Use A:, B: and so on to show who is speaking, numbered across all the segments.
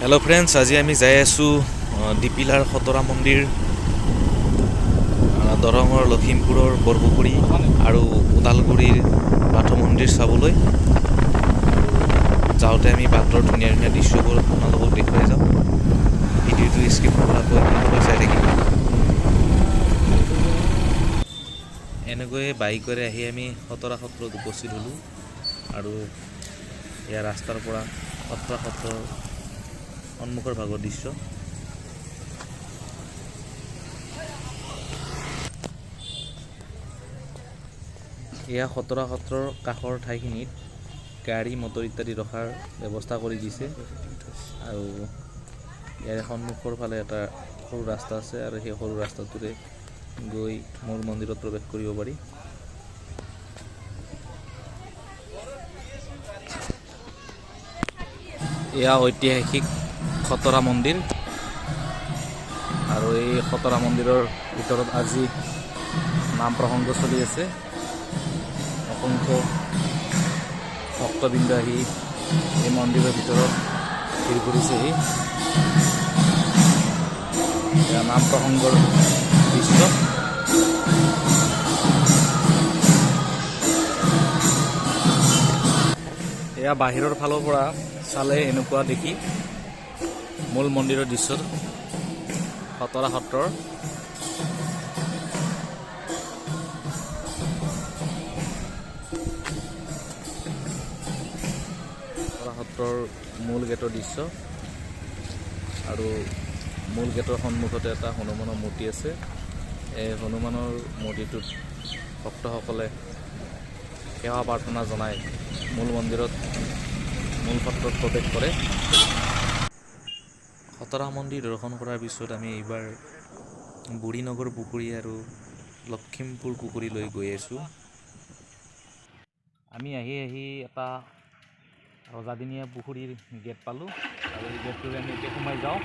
A: Hello' friends, আজি আমি যাই আছোঁ দিপিলাৰ খতৰা মন্দিৰ, দৰঙৰ লখিমপুৰৰ বৰপুখুৰী আৰু ওদালগুৰিৰ বাথৌ মন্দিৰ চাবলৈ। যাওঁতে আমি বাটৰ ধুনীয়া ধুনীয়া দৃশ্যবোৰ আপোনালোকক দেখুৱাই যাওঁ। ভিডিঅ'টো স্কিপ নকৰাকৈ আপোনালোকে চাই থাকিব। এনেকৈয়ে বাইকেৰে আহি আমি খতৰা সত্ৰত উপস্থিত হ'লোঁ আৰু ইয়াৰ ৰাস্তাৰ পৰা খতৰা সত্ৰৰ সন্মুখৰ ভাগৰ দৃশ্য। এয়া খতৰা সত্ৰৰ কাষৰ ঠাইখিনিত গাড়ী মটৰ ইত্যাদি ৰখাৰ ব্যৱস্থা কৰি দিছে আৰু ইয়াৰে সন্মুখৰ ফালে এটা সৰু ৰাস্তা আছে আৰু সেই সৰু ৰাস্তাটোৰে গৈ মূল মন্দিৰত প্ৰৱেশ কৰিব পাৰি। এয়া ঐতিহাসিক খতৰা মন্দিৰ আৰু এই খতৰা মন্দিৰৰ ভিতৰত আজি নাম প্ৰসংগ চলি আছে। অসংখ্য ভক্তবৃন্দ আহি এই মন্দিৰৰ ভিতৰত ভিৰ কৰিছেহি। এয়া নাম প্ৰসংগৰ দৃশ্য। এয়া বাহিৰৰ ফালৰ পৰা চালে এনেকুৱা দেখি মূল মন্দিৰৰ দৃশ্য খতৰা সত্ৰৰ। খতৰা সত্ৰৰ মূল গেটৰ দৃশ্য আৰু মূল গেটৰ সন্মুখতে এটা হনুমানৰ মূৰ্তি আছে। এই হনুমানৰ মূৰ্তিটোত ভক্তসকলে সেৱা প্ৰাৰ্থনা জনাই মূল মন্দিৰত মূল সত্ৰত প্ৰৱেশ কৰে। খতৰা মন্দিৰ দৰ্শন কৰাৰ পিছত আমি এইবাৰ বুঢ়ীনগৰ পুখুৰী আৰু লখিমপুৰ পুখুৰীলৈ গৈ আছোঁ। আমি আহি আহি এটা ৰজাদিনীয়া পুখুৰীৰ গেট পালোঁ আৰু এই গেটটোৰে আমি এতিয়া সোমাই যাওঁ।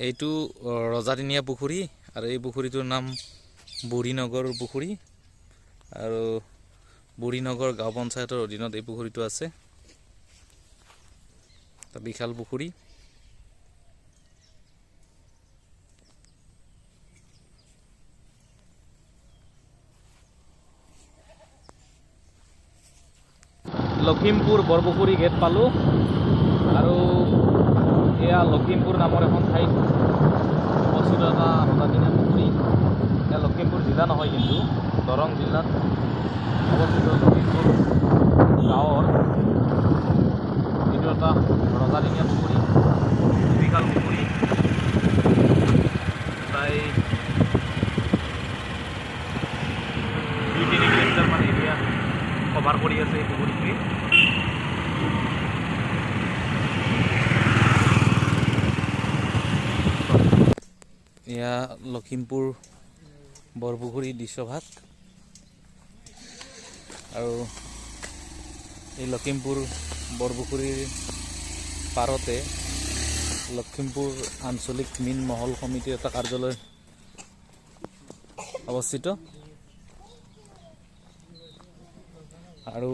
A: এইটো ৰজাদিনীয়া পুখুৰী আৰু এই পুখুৰীটোৰ নাম বুঢ়ীনগৰ পুখুৰী আৰু বুঢ়ীনগৰ গাঁও পঞ্চায়তৰ অধীনত এই পুখুৰীটো আছে। এটা বিশাল পুখুৰী। লখিমপুৰ বৰপুখুৰী গেট পালোঁ আৰু এয়া লখিমপুৰ নামৰ এখন ঠাইত অৱস্থিত এটা ৰজাদিনীয়া পুখুৰী। এয়া লখিমপুৰ জিলা নহয়, কিন্তু দৰং জিলাত অৱস্থিত লখিমপুৰ গাঁৱৰ এইটো এটা ৰজাদিনীয়া পুখুৰী, বিশাল পুখুৰী। প্ৰায় 2-3 কিলোমিটাৰমান এৰিয়া কভাৰ কৰি আছে এই পুখুৰীটোৱে। এয়া লখিমপুৰ বৰপুখুৰীৰ দৃশ্যভাগ আৰু এই লখিমপুৰ বৰপুখুৰীৰ পাৰতে লখিমপুৰ আঞ্চলিক মীন মহল সমিতিৰ এটা কাৰ্যালয় অৱস্থিত আৰু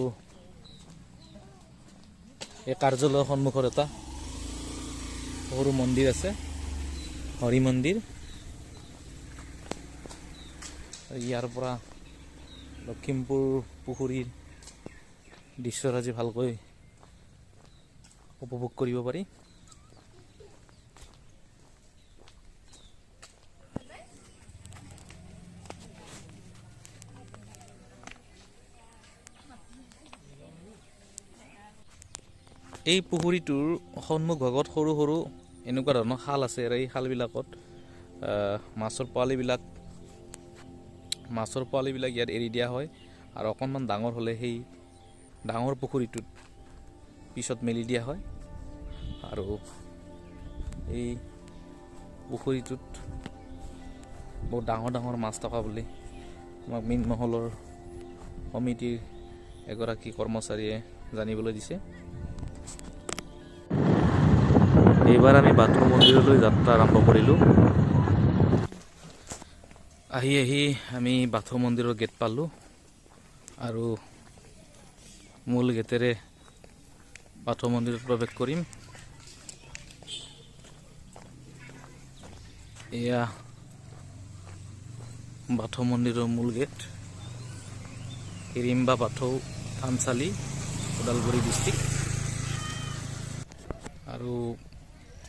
A: এই কাৰ্যালয়ৰ সন্মুখত এটা সৰু মন্দিৰ আছে, হৰি মন্দিৰ। ইয়াৰ পৰা লখিমপুৰ পুখুৰীৰ দৃশ্যৰাজি ভালকৈ উপভোগ কৰিব পাৰি। এই পুখুৰীটোৰ সন্মুখভাগত সৰু সৰু এনেকুৱা ধৰণৰ খাল আছে আৰু এই খালবিলাকত মাছৰ পোৱালিবিলাক ইয়াত এৰি দিয়া হয় আৰু অকণমান ডাঙৰ হ'লে সেই ডাঙৰ পুখুৰীটোত পিছত মেলি দিয়া হয়। আৰু এই পুখুৰীটোত বহুত ডাঙৰ ডাঙৰ মাছ থকা বুলি আমাক মীন মহলৰ সমিতিৰ এগৰাকী কৰ্মচাৰীয়ে জানিবলৈ দিছে। এইবাৰ আমি বাথৌ মন্দিৰলৈ যাত্ৰা আৰম্ভ কৰিলোঁ। আহি আহি আমি বাথৌ মন্দিৰৰ গেট পালোঁ। আৰু মূল গেটেৰে বাথৌ মন্দিৰত প্ৰৱেশ কৰিম। এয়া বাথৌ মন্দিৰৰ মূল গেট, হিৰিম্বা বাথৌ থানচালি, ওদালগুৰি ডিষ্ট্ৰিক্ট। আৰু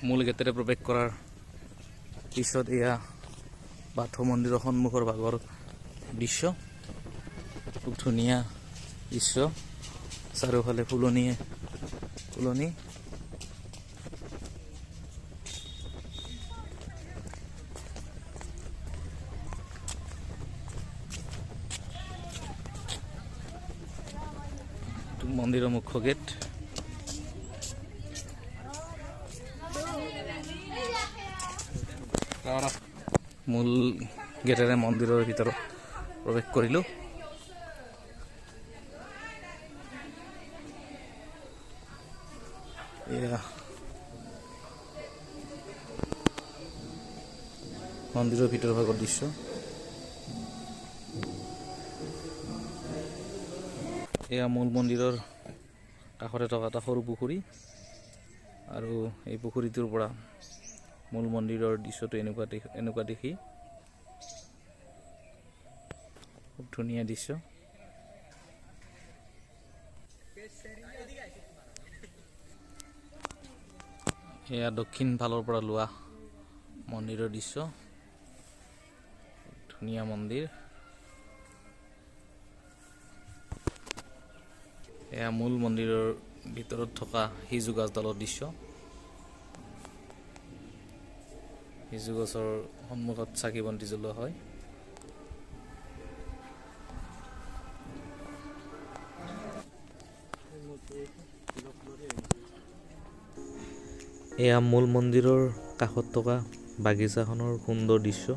A: মূল গেটেৰে প্ৰৱেশ কৰাৰ পিছত এয়া বাথৌ মন্দিৰৰ সন্মুখৰ ভাগৰ দৃশ্য। খুব ধুনীয়া দৃশ্য, চাৰিওফালে ফুলনিয়ে ফুলনি। মন্দিৰৰ মুখ্য গেট। মূল গেটেৰে মন্দিৰৰ ভিতৰত প্ৰৱেশ কৰিলোঁ। এয়া মন্দিৰৰ ভিতৰ ভাগৰ দৃশ্য। এয়া মূল মন্দিৰৰ কাষতে থকা এটা সৰু পুখুৰী, আৰু এই পুখুৰীটোৰ পৰা মূল মন্দিৰৰ দৃশ্যটো এনেকুৱা দেখি খুব ধুনীয়া দৃশ্য। এয়া দক্ষিণ ফালৰ পৰা লোৱা মন্দিৰৰ দৃশ্য, ধুনীয়া মন্দিৰ। এয়া মূল মন্দিৰৰ ভিতৰত থকা সিজু গছডালৰ দৃশ্য। সিজু গছৰ সন্মুখত চাকি বন্তি জ্বলোৱা হয়। এয়া মূল মন্দিৰৰ কাষত থকা বাগিচাখনৰ সুন্দৰ দৃশ্য।